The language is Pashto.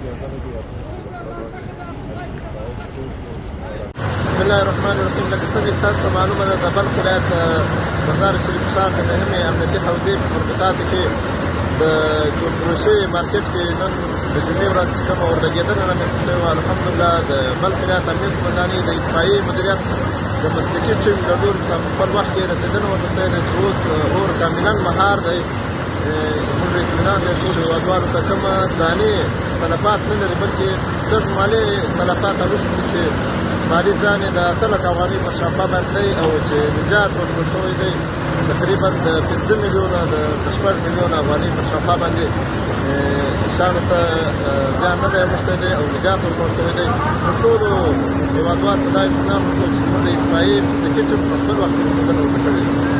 بسم الله الرحمن الرحیم. لکه څنګه چې تاسو ته معلومه ده، د بلخ ولایت مزار شریف ښار د نهمې امنیتي حوزې په مربوطاتو کې د چورفروشۍ مارکیټ کې نن د جمعې ورځ چې کومه اورلګېدنه رامنځته شوې وه، الحمدلله د بلخ ولایت امنیت قومندانۍ د اطفایې مدیریت د مسلکي ټیم له لوري څخه په خپل وخت کې رسېدنه ورته شوې ده چې اوس اور کاملا مهار دی. موږ اطمینان دی ټولو هېوادوالو ته، کومه ځاني تلفات نه لري، بلکې لږ مالي تلفات اوښتي دي چې مالي ځان یې د 8 لکه افغانۍ پر شاوخوا باندې دی، او چې نجات ورکړل شوی دی تقریبا د 5 میلیونه د 6 میلیونه افغانۍ پر شاوخوا باندې شانو ته زیان نه دی اوښتی دی او نجات ورکړل شوی دی. نو ټولو هېوادوالو ته دا اطمینان ورکړو چې زموږ د اطفایې مسلکي ټیم په خپل وخت کې رسېدنه ورته کړې.